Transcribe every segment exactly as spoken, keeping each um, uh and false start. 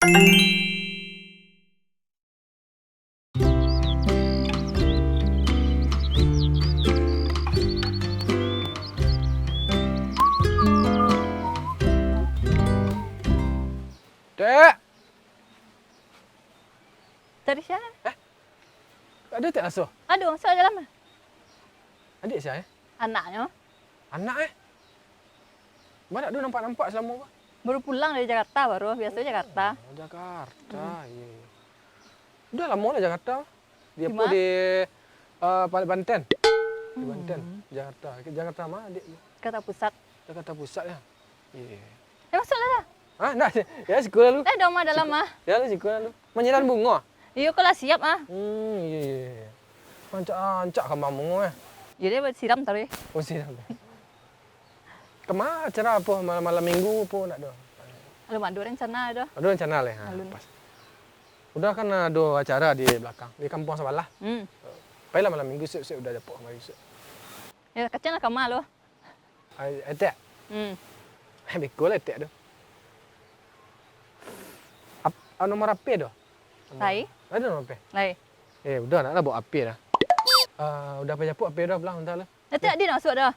Tek! Tadi sia? Eh? Ado Tek Aso? Ado, masuak dalam. Adiak sia, eh? Anaknyo. Anak, eh? Bana ado nampak-nampak salamo ko? Baru pulang dari Jakarta baru, biaso Jakarta. Oh, Jakarta, iyo, iyo. Udah lamo lah Jakarta. Di apo, di, eh, Paliak Banten. Di Banten, Jakarta. Jakarta ma, Dik? Jakarta Pusat. Jakarta Pusat, yo? Iyo. Eh, masuaklah lah. Hah? Ndak, yo, siko lah lu. Eh, dah mah, dah lamo. Yo, lu siko lah lu. Manyiram bungo? Iyo, ko lah siap, ah. Hmm, iyo, iyo, iyo. Rancak, rancak kambang bungo, eh. Iyo, deh, siram taruih. Oh, siram. Kama acara apo, malam, malam minggu apo ndak ado? Alun ado rencana doh. Ado rencana lai, ha, pas. Udah kan ado acara di balakang, di kampuang sabalah. Hmm. Pailah malam minggu, siap-siap udah dapek kamari, siap. Yo, kacang lah kama lo. Ai, etek? Hmm. Eh, beko lah etek tu. Ap-, ah, nomor H P tu? Lai. Ado nomor H P? Lai. Eh, udah, nak lah bawa H P dah. Ah, udah pai japuk H P dah, pulang, bentar lah. Nanti adi nak masuk dah.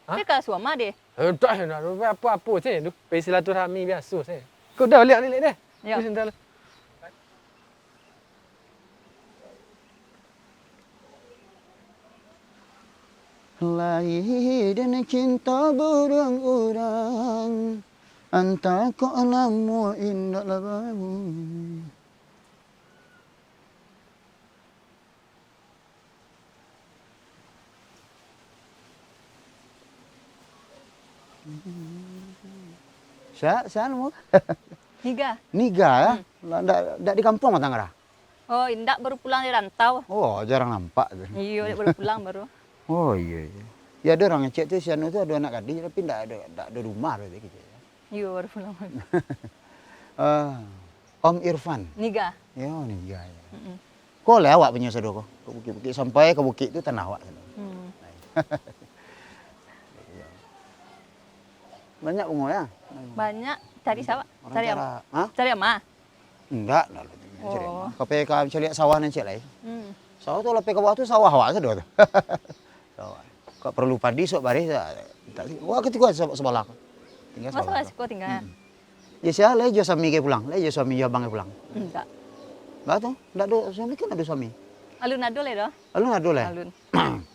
Hah? Dia ka suama deh. Eh, tak, tak, tak, apa-apa saja tu. Pai silaturahmi biasa saja. Kau dah baliak, baliak deh. Ya. Terus bentar lah. Lahia dan cinta burang-urang, antah kok lamo indak lah bau. Sia, sia namo? Niga. Niga, yo? Hmm. Lah, ndak, ndak di kampuang batang arah? Oh, indak, baru pulang dari rantau. Oh, jarang nampak tu. Iyo, baru pulang baru. Oh, iyo, iyo. Yo, ado urang ngecek tu, si anu tu ado anak gadih, tapi ndak ado, ndak ado rumah tu, kecek. Iyo, baru pulang. Ah, Om Irfan. Niga. Yo, Niga, yo. Mm-mm. Ko lah awak punyo sado ko. Ka bukik-bukik, sampai ka bukik tu tanah awak sado. Hmm. Banyak bungo, yo? Banyak. Cari sia? Cari am-, hah? Cari ama? Indak, indak, indak cari ama. Oh. Ka pai ka caliak sawah nan ciek lai. Hmm. Sawah tu lah pai ka bawah tu sawah awak sado tu. Sawah. Kok paralu padi sok bareh, tak, tak, wah, katigo sa-, sabalah. Tingga sabalah. Masa siko tingga? Hmm. Yo, sia lai jo suami ka pulang, lai jo suami jo abang ka pulang? Indak. Indak tu, indak ado suami kan ado suami. Alun ado lai doh. Alun ado lai? Alun. Hmm.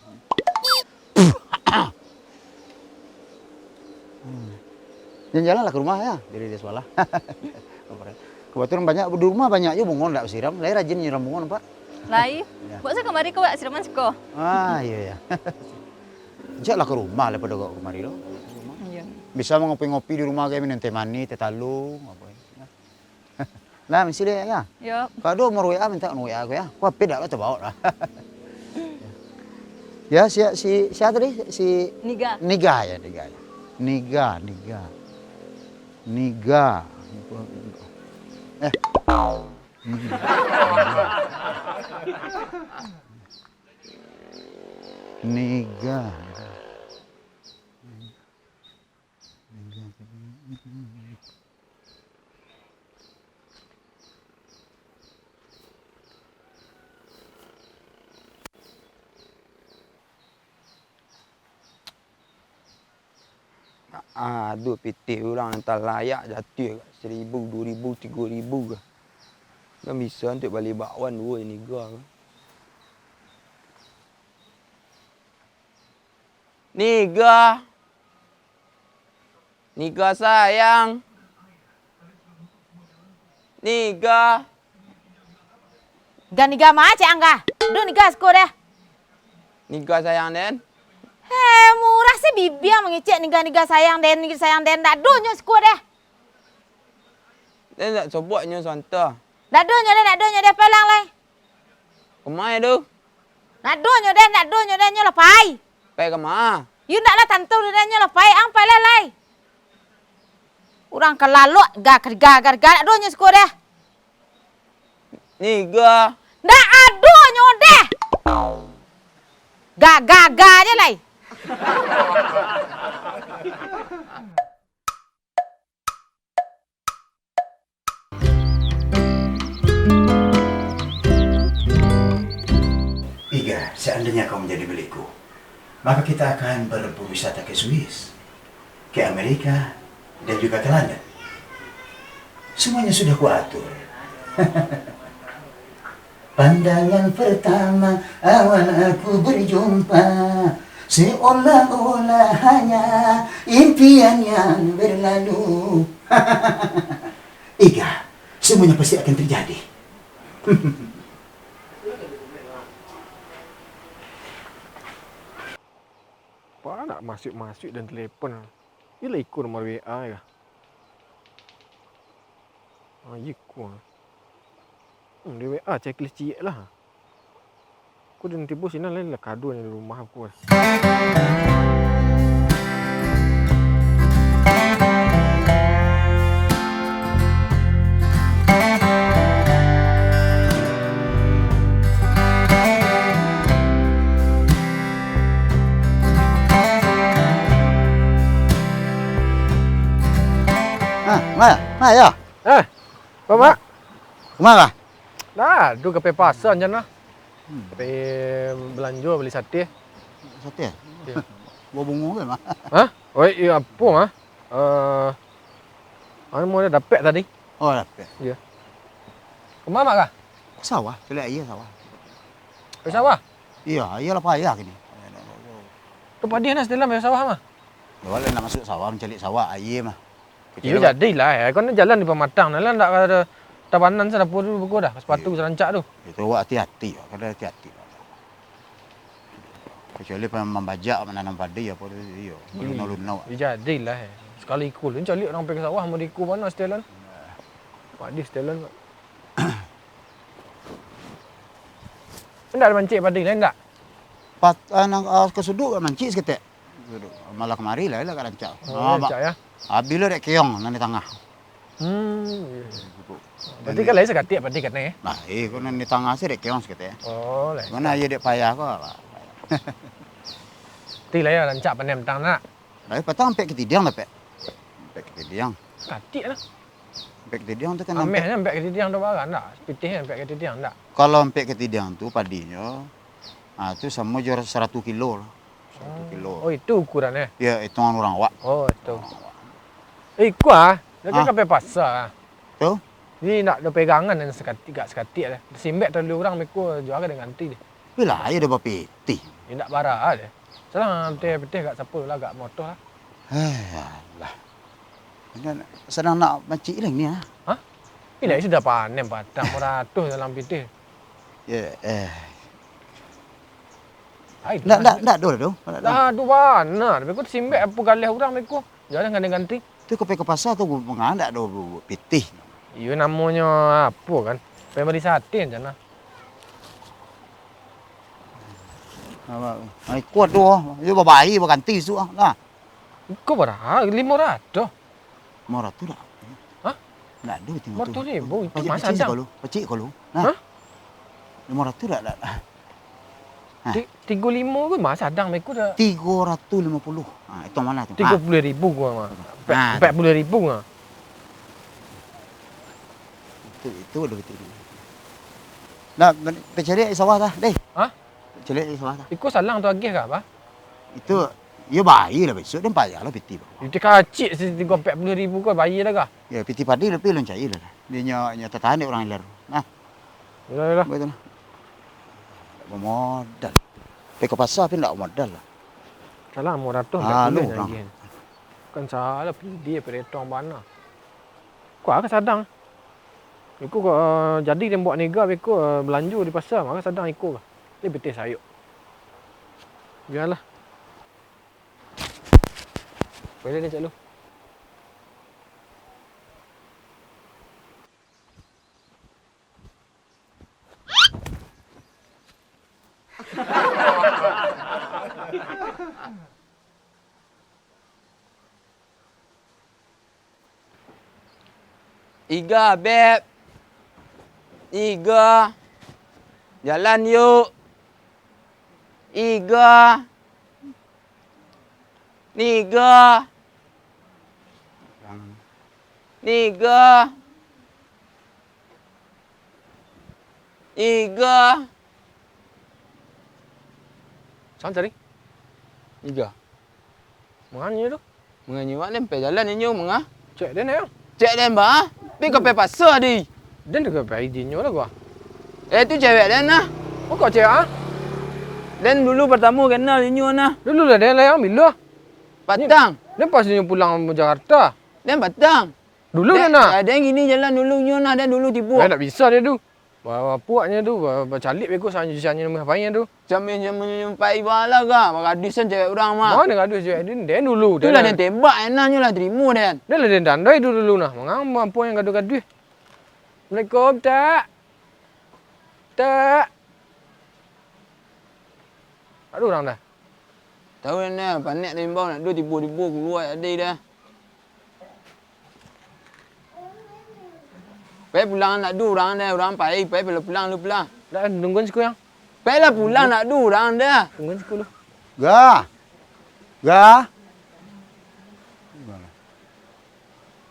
Jalan-jalan lah ka rumah yo, dari, dari sabalah. Kebetulan banyak, di rumah banyak juo bungo ndak basiram, lai rajin nyiram bungo nampak. Lai. Yo. Buek sia kamari ko, buek siraman siko. Ah, iyo, iyo. Cek lah ka rumah lah pado kau kamari tu. Iyo. Bisa mangopi-ngopi di rumah, kayak minum teh manih, teh talua, apo. Lah, misi deh, yo. Yo. Kalau ado nomor W A, mintak nomor W A aku, yo. Ko H P dak lah tabaok lah. Yo, si, si, sia tadi? Si Niga. Niga, yo, Niga, yo. Niga, Niga. Niga. Eh. Niga. Niga. Ah, ado pitih urang nan talayak jatuah, saribu, duo ribu, tigo ribu ka. Kan bisa untuak bali bakwan duo Niga ka. Niga. Niga sayang. Niga. Niga, niga ma cek ang ka? Duh, niga siko deh. Niga sayang den. Heh, murah se bibia mangecek niga, niga sayang den, niga sayang den. Dak ado nyo siko deh. Den dak sobok nyo santa. Dak ado nyo deh, dak ado nyo deh, pulang lai. Kama tu? Ndak ado nyo deh, ndak ado nyo deh, nyo lah pai. Pai kama? Yu ndak lah tantu deh, nyo lah pai, ang pai lah lai. Urang ka lalok, ga, ga, ga, ga, ndak ado nyo siko deh. Niga. Ndak ado nyo deh. Ga, ga, ga je lai. Seandainya kau menjadi milikku, maka kita akan berwisata ke Swiss, ke Amerika, dan juga ke London. Semuanya sudah kuatur. Pandangan pertama awal aku berjumpa, seolah-olah hanya impian yang berlalu. Iga, semuanya pasti akan terjadi. Apo nak masuak-masuak dalam telepon? Iyo lah iko nomor W A yo. Ah, iyo iko. Hmm, di W A checklist ciek lah. Ko den tibo sinan lai lah kado di rumah ko. Ah, ma, ma yo? Eh, Bapak? Kama ka? Nah, tu ka pai pasa jan lah. Hmm. Ka pai balanjo bali sate. Sate? Iyo. Buah bungo kan, Mak? Hah? Oi, iyo, apo, Mak? Eh, anu, mau dapek tadi. Oh, dapek. Iyo. Kama, Mak, ka? Ka sawah, caliak aia sawah. Ka sawah? Iyo, aia lah payah kini. Tu padi nan setelan ka sawah, Mak? Yo, lah nak masuak sawah, mancaliak sawah, aia mah. Iyo, jadilah, yo. Kan jalan di pamatang, lah ndak ka tabanan sadapur tu, beko dah, sepatu sarancak tu. Itu awak ati-ati, kan ati-ati. Kecuali pa-, mambajak, mananam padi, apo tu, iyo, balunau-lunau. Iyo, jadilah, yo. Sakali iko, lu caliak urang pai ka sawah, mau di iko mano setelan? Padi setelan, Pak. Ndak mancik padi lai, ndak? Pat-, ah, nan, ah, ka suduik mancik saketek. Suduik. Malah kamari lah, lah ka rancak. Oh, ah, rancak, yo? Abih lo dek keong nan di tangah. Hmm, iyo. Berarti kan lai sakatiak padi kanai, eh? Nah, eh, ko nan di tangah se dek keong saketek. Oh, lai. Mano aia dek payah ko, Pak? Ti lai yo rancak panen patang nak. Lai patang ampek katidiang dapek. Ampek katidiang. Sakatiak lah. Ampek katidiang tu kan ampek. Amehnyo ampek katidiang tu bara ndak? Pitih ampek katidiang ndak? Kalau ampek katidiang tu padinyo, ah, tu samo jo saratuih kilo lah. Saratuih kilo. Oh, itu ukurannyo? Yo, itungan urang awak. Oh, itu. Urang awak. Eh, iko ah, dah kan ka pai pasa ah. Tu? Ni ndak ado pegangan nan sakatiak, agak sakatiak lah. Simbek talalu urang beko jua ka den ganti deh. Tapi lah, aia dah bapitih. Indak bara deh. Salah pitih-pitih agak sapo lah, agak motoh lah. Eh, alah. Indak, sadang nak mancik lai ni ah. Hah? Indak, sudah panen patang, baratuih dalam pitih. Yo, eh. Ai, ndak, ndak, ndak ado lah tu. Ndak ado. Dah, tu bana. Beko simbek apo galeh urang beko. Jan lah ganti-ganti. Tu ka pai ka pasa tu, mangandak do pitih. Iyo, namonyo apo kan? Pai bali sate jan lah. Apo? Ai, kuat tu. Iyo, babayia, baganti isuak ah. Nah. Iko bara? Limo ratuih. Limo ratuih dak? Hah? Ndak ado, tengok tu. Limo ratuih ribu, itu pacik, mah pacik sadang. Pacik ko lu. Nah. Hah? Limo ratuih dak, dak? Nah. Ti-, tigo limo ko mah sadang beko dak? Tigo ratuih limo puluah. Ha, itu ma tu? Tigo puluah ribu ko mah. Ha. Ampek, ampek puluah ribu ko mah. Itu, itu ado pitih. Nah, pai caliak di sawah dah, deh. Hah? Caliak di sawah dah. Iko salang tu agiah ka, Bah? Itu, iyo, bayia lah bisuak, den payah lah pitih, Bah. Pitih kacik, satigo ampek puluah ribu ko bayia dah ka? Yo, pitih padi tapi alun cair lah. Inyo, inyo tatahan dek urang ilia. Nah. Yolah, yolah. Batua lah. Dak bamodal. Pai ka pasa tapi ndak bamodal lah. Salah, limo ratuih, ah, ampek puluah urang. Kan salah, pidi, paretong bana. Ko ka sadang. Iko ko, eh, jadi den buek niga beko, eh, balanjo di pasa, mako sadang iko ka. Ni pitih sayok. Bialah. Boleh ni, Cak Lu. Iga, Beb. Iga. Jalan, yuk. Iga. Niga. Niga. Iga. Sia cari? Iga. Manga nyo tu? Manga nyo wak den pai jalan inyo manga? Cek den, yo. Cek den, ba? Pi ka pai pasa, di. Den tu ka pai di inyo lah, gua. Eh, tu cewek den, nah. Oh, kok cewek, ah? Den dulu partamo kenal inyo, nah. Dulu lah, den lah, yang bilo? Patang. Den pas inyo pulang dari Jakarta. Den patang. Dulu den, nah. Eh, den gini jalan dulu inyo, nah, den dulu tibo. Eh, ndak bisa dia tu. Ba-, bapuaknyo tu, ba-, bacaliak beko sanyo, sanyo rumah painyo tu. Sampai, sampai, sampai bala ga, bagadusan cewek urang mah. Mano gaduh cewek den, den dulu, tu den lah lah. Den tembak, enaknyo lah tarimo den. Den lah den tandai tu dulu nah, manga mampu yang gaduh-gaduh. Assalamualaikum, Tak. Tak. Ado urang dah. Tahu den dah, panek den imbau nak duo, tibo-tibo kalua tadi dah. Pai pulang, nak duo urang dah, urang pai, pai, pai lah pulang, lu pulang. Dah, tungguan siko yang. Pai lah pulang, nak duo urang dah. Tungguan siko lu. Ga. Ga.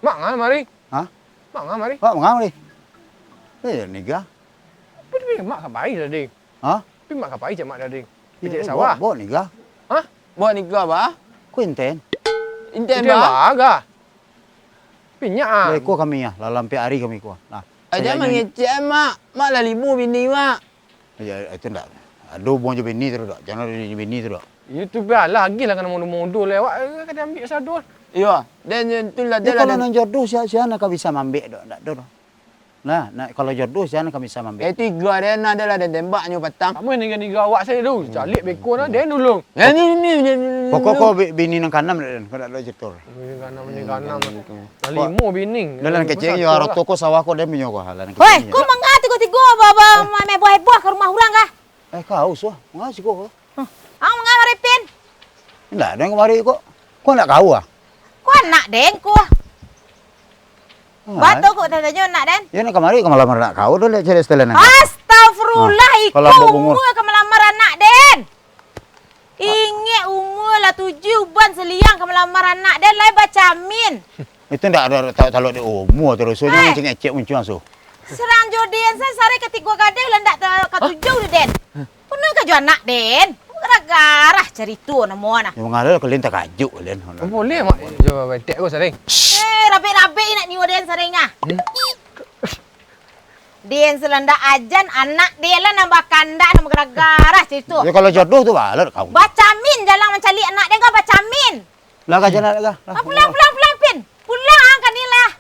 Mak, ngah mari? Hah? Mak, ngah mari? Mak, ngah mari? Eh, ni ga. Tapi mak ka pai tadi. Hah? Tapi mak ka pai cak mak tadi. Iyo, kecek sawah. Bawa, bawa ni ga. Hah? Bawa ni ga, ba? Ko inten. Inten, ba? Inten ba ga. Minyak ah. Lah, iko kami ah, lah lampek ari kami ko. Nah, aja mangecek, Mak. Mak lah limo bini, Mak. Ya, itu ndak. Ado hubungan jo bini tu, dak? Jangan ado bini tu, dak? Itu bialah, agiah lah ka nan mudo-mudo lewat, eh, ka diambiak sado. Iyo, den tu lah, den lah. Kalau nan jodoh, sia, sia nan ka bisa maambiak, dak? Ndak ado, dak? Nah, nah, kalau jodoh, sia nan ka bisa maambiak. Eh, tigo den ado lah, den tembak nyo patang. Samo niga-niga awak sajo tu, caliak beko nah, den dulu. Eh, ni, ni, ni, ni, ni, Pokok ni. Ko bi-, bini nan kaanam, den, kalau dak cerito. Bini kaanam, bini kaanam. Nan limo bini. Dah lah, nan kecek yo, aroto ko sawah ko, den punyo ko, lah, nan kecek. Woi, ko manga tigo-tigo ba-, ba-, maheboh-heboh ka rumah urang kah? Eh, kau suah, manga siko ko? Ang manga mari, Pin? Indak, den kamari ko. Ko anak kau ah? Ko anak den ko. Batua ko tatanyo anak den? Yo, nak kamari ka malamar anak kau tu, liek cari setelan anak. Astagfirullah, iko umua ka malamar anak den. Ingek umua lah tujuah bulan saliang ka malamar anak den, lai bacamin. Itu ndak ado talok di umua tu, rasonyo macam ngecek muncuang su. Sarang jo den sa-, sarai katigo gadih lah ndak ta-, katuju di den. Punyo ka jo anak den. Garah-garah carito namo nah. Yo, mangalo kalian takajuik kalian. Boleh, Mak. Jo betek ko sarai. Eh, rabek-rabek nak nio den sarai ngah. Den salandak ajan anak den lah nan bakandak, nan garah-garah carito. Yo, kalau jodoh tu balat kau. Bacamin jalang mancaliak anak den ka bacamin. Lah ka jalan lah. Ah, pulang, pulang, pulang, Pin. Pulang ang kanilah.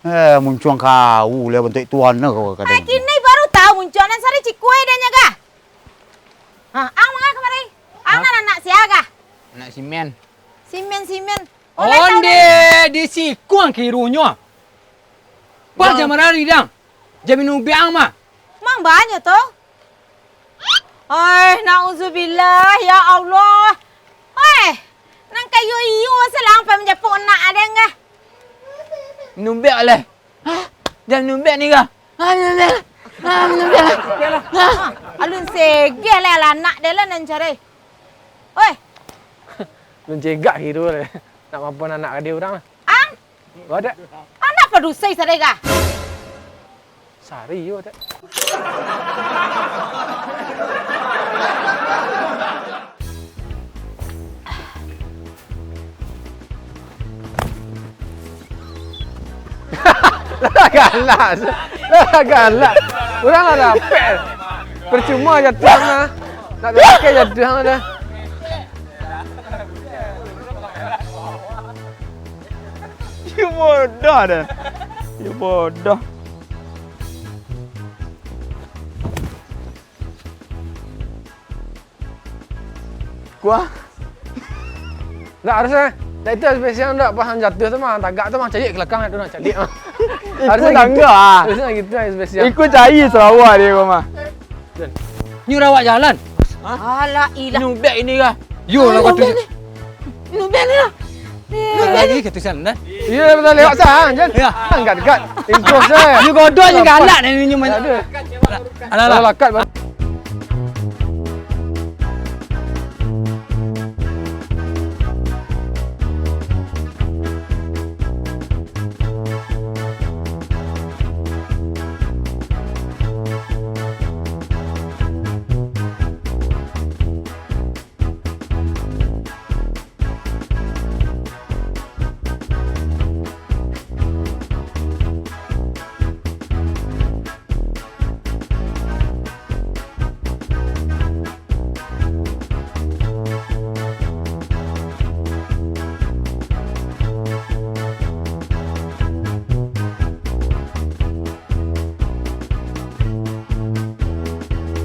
Eh, muncuang kau lah bantuak tuan lah kau kadang. Ai, kini baru tahu muncuang nan sarai cikua den nyo ga. Ha, ang manga kamari? Ang nan anak sia ga? Anak simen. Simen, simen. Onde, di siko ang kironyo. Bah, jan marari dang. Jan minum ubek ang mah. Mang banyak tu. Ai, nauzubillah, ya Allah. Oi, nan kayo iyo salang pai manjapuik anak aden ga. Minum ubek leh. Hah? Jan minum ubek ni ga? Ah, minum ubek lah. Ah, minum ubek lah. Ah. Alun segeh leh, anak den lah nan cari. Oi. Alun cegak hiro leh. Nak maafan anak gadih urang lah. Ang? Wadak. Anak padusi sarai ga? Sarai yo, wadak. Lah galak, lah galak. Urang lah dapek. Percuma jatuah mah. Nak dapek jatuah mah dah. Yo bodoh dah. Yo bodoh. Kuah. Ndak harus eh. Ndak itu spesial ndak, pas jatuah tu mah, tagak tu mah, caliak ka balakang tu nah, caliak mah. Harus tangga ah. Harus gitu spesial. Iko cari Sarawak dia ko mah. Nyo rawak jalan. Alah, ilah. Minum ubek ini kah? Yo lah, minum ubek ni. Minum ubek ni lah. Lagi kata sian dah. Iyo, betul lewat sah, Jan. Ya. Angkat, angkat. Improve sah. Yo godok je galak dah ni nyo. Alah, alah. Lakat,